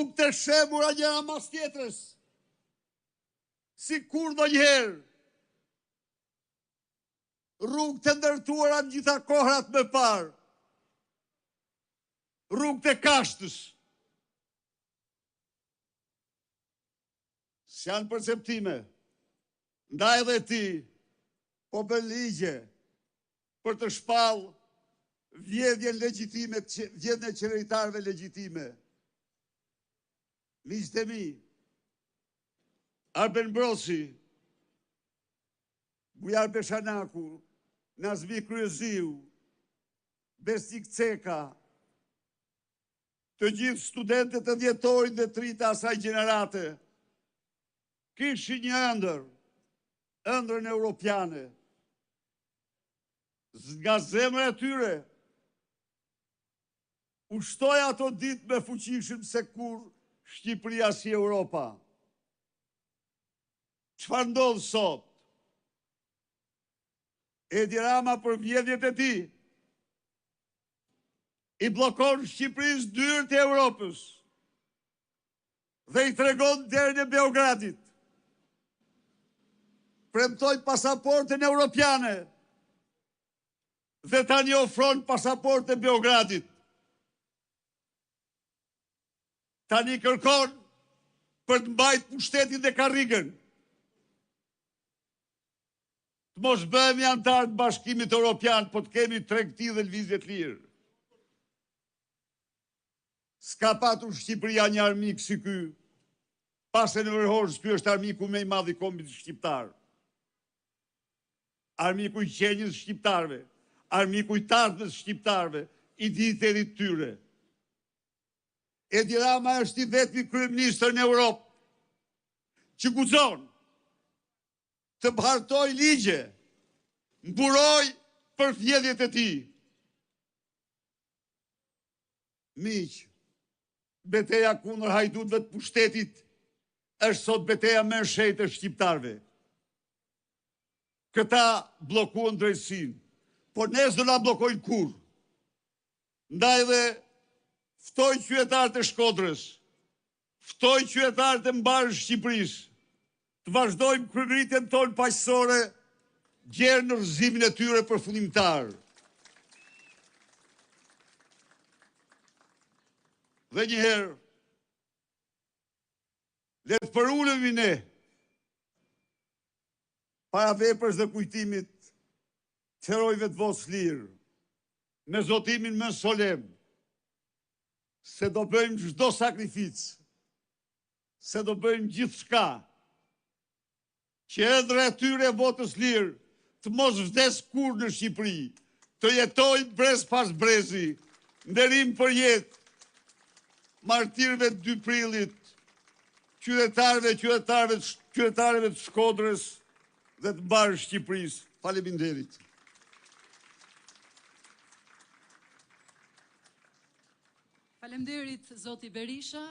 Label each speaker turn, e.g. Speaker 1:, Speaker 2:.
Speaker 1: Rrugë të shembura njëra mas tjetrës, si kurrë ndonjëherë. Rrugë të ndërtuara në gjitha kohërat më parë. Rrugë të kashtës. S'janë perceptime. Ndaj dhe ti po bën ligje për të shpallë vjedhjen legjitime, vjedhjen e qeveritarëve legjitime. Miqtë e mi, Arben Broci, Bujar Beshanaku, Nazmi Kryeziu, Besnik Ceka, të gjithë studentët e dhjetorit dhe të rinjtë e asaj gjenerate, kishin një ëndërr, ëndrrën europiane. Nga zemra e tyre, ushtoi ato ditë më fuqishëm se kurrë Shqipëria si Europa. Çfarë ndodh sot? Edi Rama për vjedhjet e tij i bllokon Shqipërisë dyert e Europës dhe i tregon derën e Beogradit. Premtoi pasaportën europiane dhe tani ofron pasaportën e Beogradit. Tani kërkon për të mbajt pushtetin dhe karrigen. Të mos bëhemi anëtarë të Bashkimit Europian, po të kemi tregti dhe lëvizje të lirë. S'ka patur Shqipëria një armik si ky. Pas Enver Hoxhës, ky është armiku më i madh i kombit shqiptar. Armiku i qenies shqiptarëve, armiku i të ardhmes shqiptarëve, i dinjitetit të tyre. Edi Rama është i vetmi kryeministër në Europë që guxon të hartojë ligje, mburojë për vjedhjet e tij. Miq, beteja kundër hajdutëve të pushtetit është sot beteja më e shenjtë e shqiptarëve. Këta bllokuan drejtësinë, por ne s'do na bllokojnë kurrë. Ndaj dhe ftoj qytetarët e Shkodrës, ftoj qytetarët e mbarë Shqipërisë, të vazhdojmë kryengritjen tonë paqësore gjer në rrëzimin e tyre përfundimtar. Dhe një herë, le të përulemi ne para veprës dhe kujtimit të heronjve të votës lirë, me zotimin më solemn se do bëjmë çdo sakrificë, se do bëjmë gjithçka që ëndrra e tyre e votës lirë të mos vdesë kurrë në Shqipëri, të jetojë brez pas brezi, nderim për jetë martirëve të 2 prillit, qytetarëve, qytetarëve, qytetarëve të Shkodrës dhe të mbarë Shqipërisë. Faleminderit.
Speaker 2: Faleminderit zoti Berisha.